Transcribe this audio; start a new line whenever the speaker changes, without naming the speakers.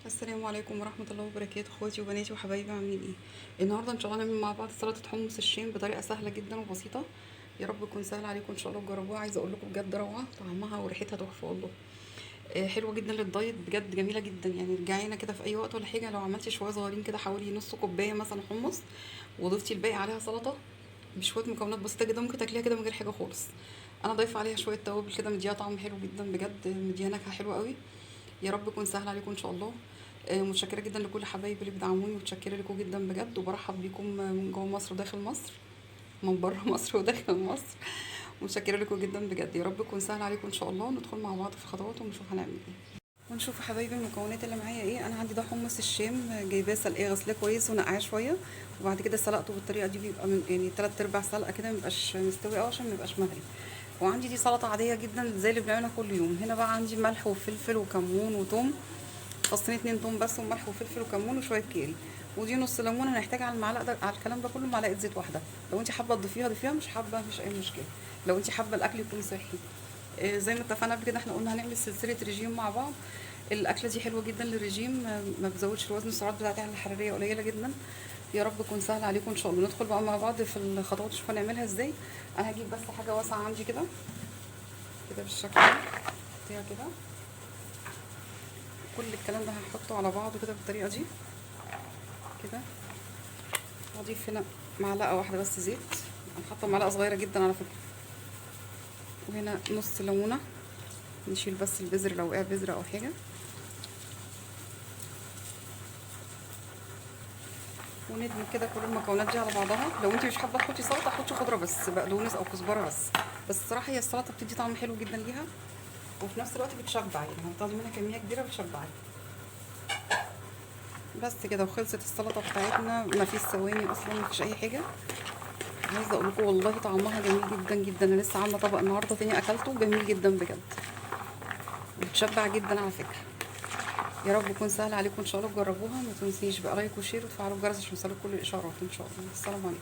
السلام عليكم ورحمة الله وبركاته. اخواتي وبناتي وحبايبي، عاملين ايه؟ النهارده ان شاء الله هنعمل مع بعض سلطة حمص الشام بطريقة سهلة جدا وبسيطة. يا رب تكون سهلة عليكم ان شاء الله تجربوها. عايزه اقول لكم بجد روعه، طعمها وريحتها تحفة والله. حلوة جدا للدايت بجد، جميلة جدا. يعني جعانة كده في اي وقت ولا حاجة، لو عملتي شوية صغيرين كده حوالي نص كوباية مثلا حمص وضفتي الباقي عليها سلطة بشوية مكونات بسيطة جدا، ممكن تاكليها كده من غير حاجة خالص. انا ضايفه عليها شوية توابل كده مديها طعم حلو جدا بجد، مديها نكهة حلوة قوي. يا رب يكون سهل عليكم ان شاء الله. متشكره جدا لكل حبايبي اللي بيدعموني، متشكره لكم جدا بجد، وبرحب بيكم من جوه مصر وداخل مصر، من بره مصر وداخل مصر. متشكره لكم جدا بجد، يا رب يكون سهل عليكم ان شاء الله. ندخل مع بعض في الخطوات ونشوف هنعمل ايه. ونشوف يا حبايبي المكونات اللي معايا ايه. انا عندي ده حمص الشام، جايباه سلقاه غسلاه كويس ونقعاه شوية، وبعد كده سلقته بالطريقة دي، بيبقى من يعني 3/4 سلقه كده، ميبقاش مستوي قوي عشان ميبقاش مهري. وعندي دي سلطة عادية جدا زي اللي بنعملها كل يوم. هنا بقى عندي ملح وفلفل وكمون وتوم، فصين 2 توم بس، وملح وفلفل وكمون وشوية كاري، ودي نص ليمونه. هنحتاج على المعلقة ده، على الكلام ده كله معلقه زيت واحدة. لو انت حابة تضيفيها ضيفيها، مش حابة مفيش اي مشكلة. لو انت حابة الاكل يكون صحي، زي ما اتفقنا قبل كده، احنا قلنا هنعمل سلسلة ريجيم مع بعض. الاكلة دي حلوة جدا للريجيم، ما بتزودش الوزن، السعرات بتاعتها الحرارية قليله جدا. يا رب تكون سهلة عليكم ان شاء الله. ندخل بقى مع بعض في الخطوات نشوف هنعملها ازاي. انا هجيب بس حاجة واسعة عندي كده كده بالشكل ده، احطيها كده. كل الكلام ده هحطه على بعضه كده بالطريقة دي كده. هضيف هنا معلقه واحدة بس زيت، انا حاطه معلقه صغيرة جدا على فكرة. وهنا نص ليمونه، نشيل بس البذر لو وقع بذرة او حاجة. وندمج كده كل المكونات دي على بعضها. لو انت مش حابة تحطي سلطة حطي خضرة بس، بقدونس او كزبره بس. بس الصراحة هي السلطة بتدي طعم حلو جدا ليها، وفي نفس الوقت بتشبع، يعني هتاخدي منها كمية كبيرة بتشبعك. بس كده وخلصت السلطة بتاعتنا، ما فيش ثواني اصلا، ما فيش اي حاجة. عايزه اقول لكم والله طعمها جميل جدا جدا. انا لسه عامله طبق النهارده تاني اكلته، جميل جدا بجد، بتشبع جدا على فكرة. يا رب يكون سهل عليكم ان شاء الله تجربوها. ما تنسيش بقى like و share وتفعلوا الجرس عشان يوصلكم كل الاشعارات ان شاء الله. السلام عليكم.